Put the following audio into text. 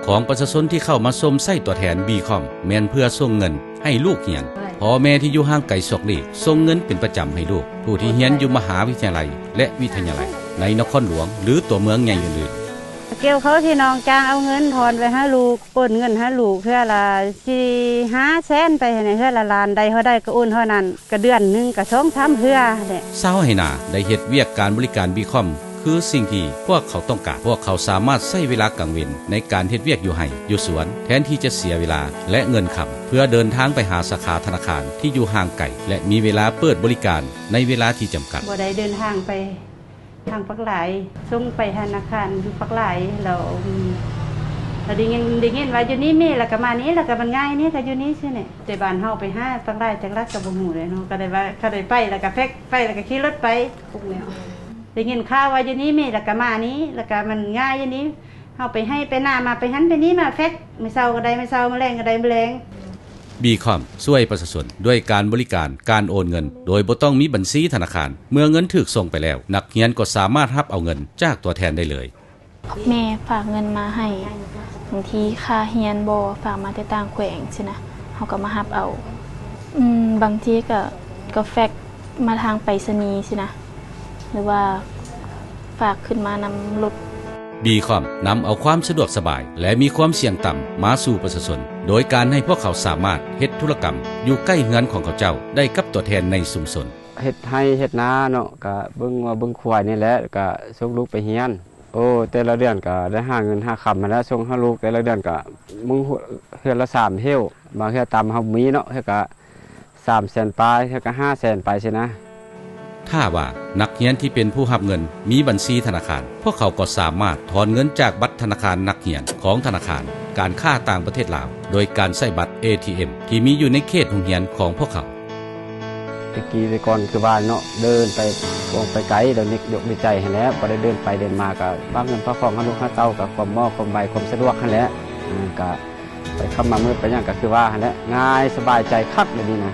ຂອງປະຊາຊົນທີ່ເຂົ້າມາຊົມໃຊ້ຕົວແທນ ບີຄອມ ແມ່ນເພື່ອສົ່ງເງິນໃຫ້ລູກຮຽນ. ພໍ່ແມ່ທີ່ຢູ່ຫ່າງໄກສອກຫຼີກ ສົ່ງເງິນເປັນປະຈຳໃຫ້ລູກ ຜູ້ທີ່ຮຽນຢູ່ມະຫາວິທະຍາໄລ ແລະ ວິທະຍາໄລ ໃນນະຄອນຫຼວງ ຫຼື ຕົວເມືອງໃຫຍ່ອື່ນໆ. ກ່ຽວເຂົ້າທີ່ນ້ອງຈ້າງເອົາເງິນທອນໄວ້ໃຫ້ລູກ ໂອນເງິນໃຫ້ລູກເທື່ອລະສີ່ຫ້າແສນໄປໃຫ້ເທື່ອລະລ້ານ ໄດ້ເທົ່າໃດກໍໂອນເທົ່ານັ້ນ ກໍເດືອນໜຶ່ງກໍສອງສາມເທື່ອແຫຼະ. ຊາວໄຮ່ນາໄດ້ເຮັດວຽກການບໍລິການບີຄອມ ຄືສິ່ງທີ່ພວກເຂົາຕ້ອງການ. ພວກເຂົາສາມາດໃຊ້ເວລາກາງເວັນໃນການເຮັດວຽກຢູ່ໄຮ່ ຢູ່ສວນ ແທນທີ່ຈະເສຍເວລາ ແລະ ເງິນຄຳ ເພື່ອເດີນທາງໄປຫາສາຂາທະນາຄານທີ່ຢູ່ຫ່າງໄກ ແລະ ມີເວລາເປີດບໍລິການໃນເວລາທີ່ຈຳກັດ. ບໍ່ໄດ້ເດີນທາງໄປ ທາງປາກລາຍ ສົ່ງໄປທະນາຄານຢູ່ປາກລາຍ ແລ້ວ ອືມ ແລ້ວໄດ້ຍິນ ໄດ້ຍິນວ່າຢູ່ນີ້ມີ ແລ້ວກໍມານີ້ ແລ້ວກໍມັນງ່າຍນີ້ ກໍຢູ່ນີ້ຊື່ນີ້ ແຕ່ບ້ານເຮົາໄປຫາປາກລາຍຈັກລັດກໍບໍ່ຮູ້ເດ້ເນາະ ກໍໄດ້ວ່າ ກໍໄດ້ໄປ ແລ້ວກໍແຟກ ໄປ ແລ້ວກໍຂີ່ລົດໄປ ໄດ້ຍິນຂ່າວວ່າຢູ່ນີ້ມີ ແລ້ວກໍມານີ້ ແລ້ວກໍມັນງ່າຍຢູ່ນີ້ ເຮົາໄປໄຮ່ໄປນາ ມາໄປຫັ້ນໄປນີ້ ມາແຟກ ມື້ເຊົ້າກໍໄດ້ມື້ເຊົ້າ ມື້ແລງກໍໄດ້ມື້ແລງ. ບີຄອມ ຊ່ວຍປະຊາຊົນດ້ວຍການບໍລິການການໂອນເງິນ ໂດຍບໍ່ຕ້ອງມີບັນຊີທະນາຄານ. ເມື່ອເງິນຖືກສົ່ງໄປແລ້ວ ນັກຮຽນກໍສາມາດຮັບເອົາເງິນຈາກຕົວແທນໄດ້ເລີຍ. ແມ່ຝາກເງິນມາໃຫ້ ບາງທີຄ່າຮຽນບໍ ຝາກມາແຕ່ຕ່າງແຂວງຊີ້ນະ ເຮົາກໍມາຮັບເອົາ. ອືມ ບາງທີກໍ ກໍແຟກມາທາງໄປສະນີຊີ້ນະ ຫຼືວ່າຝາກຂຶ້ນມານຳລົດ. ບີຄອມ ນຳເອົາຄວາມສະດວກສະບາຍ ແລະ ມີຄວາມສ່ຽງຕ່ຳມາສູ່ປະຊາຊົນ ໂດຍການໃຫ້ພວກເຂົາສາມາດເຮັດທຸລະກຳຢູ່ໃກ້ເຮືອນຂອງເຂົາເຈົ້າໄດ້ກັບຕົວແທນໃນຊຸມຊົນ. ເຮັດໄຮ່ເຮັດນາເນາະ ກະເບິ່ງງົວເບິ່ງຄວາຍນີ້ແຫຼະ ກະສົ່ງລູກໄປຮຽນ. ໂອ້ ແຕ່ລະເດືອນກະໄດ້ຫາເງິນຫາຄຳຫັ້ນແຫຼະ ສົ່ງໃຫ້ລູກ ແຕ່ລະເດືອນກະມື້ ເທື່ອລະສາມເທົ່າ ບາງເທື່ອຕາມເຮົາມີເນາະ ເທື່ອກະສາມແສນປາຍ ເທື່ອກະຫ້າແສນປາຍຊີ້ນະ. ຖ້າວ່ານັກຮຽນທີ່ເປັນຜູ້ຮັບເງິນມີບັນຊີທະນາຄານ ພວກເຂົາກໍສາມາດຖອນເງິນຈາກບັດທະນາຄານນັກຮຽນຂອງທະນາຄານການຄ້າຕ່າງປະເທດລາວ ໂດຍການໃຊ້ບັດເອທີເອັມທີ່ມີຢູ່ໃນເຂດໂຮງຮຽນຂອງພວກເຂົາ. ແຕ່ກີ້ແຕ່ກ່ອນຄືວ່າເນາະ ເດີນໄປ ອອກໄປໄກ ແລ້ວນຶກຢົກໃນໃຈຫັ້ນແຫຼະ ບໍ່ໄດ້ເດີນໄປເດີນມາ ກະຝາກເງິນຝາກຂອງຫາລູກຫາເຕົ້າ ກະຄວາມເໝາະຄວາມໄວ ຄວາມສະດວກຫັ້ນແຫຼະ ກະໄປຄ່ຳມາມືດໄປຫຍັງກະຄືວ່າຫັ້ນແຫຼະ ງ່າຍສະບາຍໃຈຄັກແບບນີ້ນະ.